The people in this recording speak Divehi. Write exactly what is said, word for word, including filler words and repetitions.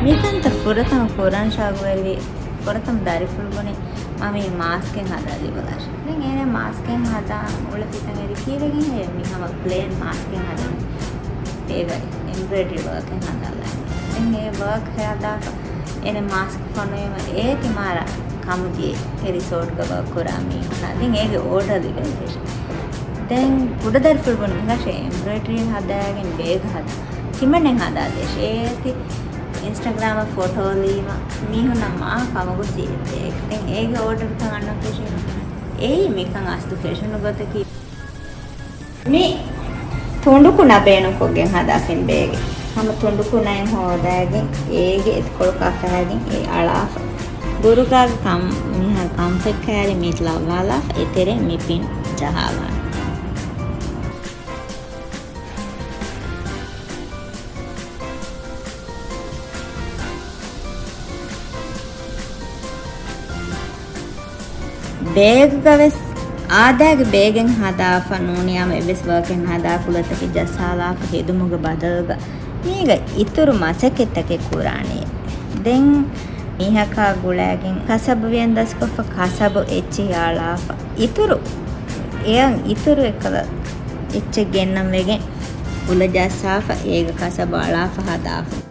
މިކަންތައް ފުރަތަމަ ކުރަން ޝައުގުވެރިވި ފުރަތަމަ ދަރިފުޅު ބުނި މަ މީ މާސްކެއް ހަދާ ލިބުލާށޭ. ދެން އޭނަ މާސްކެއް ހަދާ އުޅެފިތަން އެދި ކީރެގެން ހޭ މި ހަމަ ޕްލޭން މާސްކެއް ހަދާނެ. އޭގަ އެމްބްރޮއިޑްރީ ވާކެއް ހަދާލާނެ. ދެން އެ ވާކް ހަދާފަ އޭނަ މާސްކް ފޮނުވީމަ އޭތި މާރަ ކަމުދިޔަ އެ ރިސޯޓްގަ ވާކް ކުރާ މީހުންނަށް. ދެން އޭގެ އޯޑަރ ލިބޭ ދޭށޭ. ދެން ކުޑަދަރިފުޅު ބުނި ހަދާށޭ އެމްބްރޮއިޑްރީ ހަދާގެން ބޭގް ހަދާ. ތިމަންނެން ހަދާ ދޭށޭ. އޭތި އިންސްޓަގްރާމަށް ފޮޓޯލީމަ މީހުންނަށް މާ ކަމުގަ ސީދޭ. ދެން އޭގެ އޯޑަރުތައް އަންނަ ކުށި އެއީ މިކަން އަސްލު ފެޝަނު ގޮތަކީ. މި ތުނޑުކުނާ ބޭނުންކޮށްގެން ހަދާފިން ބޭގެ. ހަމަ ތުނޑުކުނައިން ހޯދާގެން އޭގެ އެތިކޮޅު ކަފާގެން އެ އަޅާފަ. ބުރުގާގެ ކަން މީހާ ކަންފަތްކައިރި މީ ލައްވާލާފަ އެތެރެ މި ޕިން ޖަހާލާނެ. ބޭގްގަ ވެސް އާދައިގެ ބޭގެއް ހަދާފަ ނޫނިއްޔާމަ އެއްވެސް ވަރކެއް ނުހަދާ ކުލަތަކެއް ޖައްސާލާފަ ހެދުމުގެ ބަދަލުގަ މީގަ އިތުރު މަސައްކަތްތަކެއް ކުރާނީ. ދެން މީހަކާ ގުޅައިގެން ކަސަބު ވިޔަން ދަސްކޮށްފަ ކަސަބު އެއްޗެހި އަޅާފަ އިތުރު އެއަށް އިތުރު އެއްކަލަ އެއްޗެއް ގެންނަން ވެގެން ކުލަ ޖައްސާފަ އޭގަ ކަސަބު އަޅާފަ ހަދާފަ.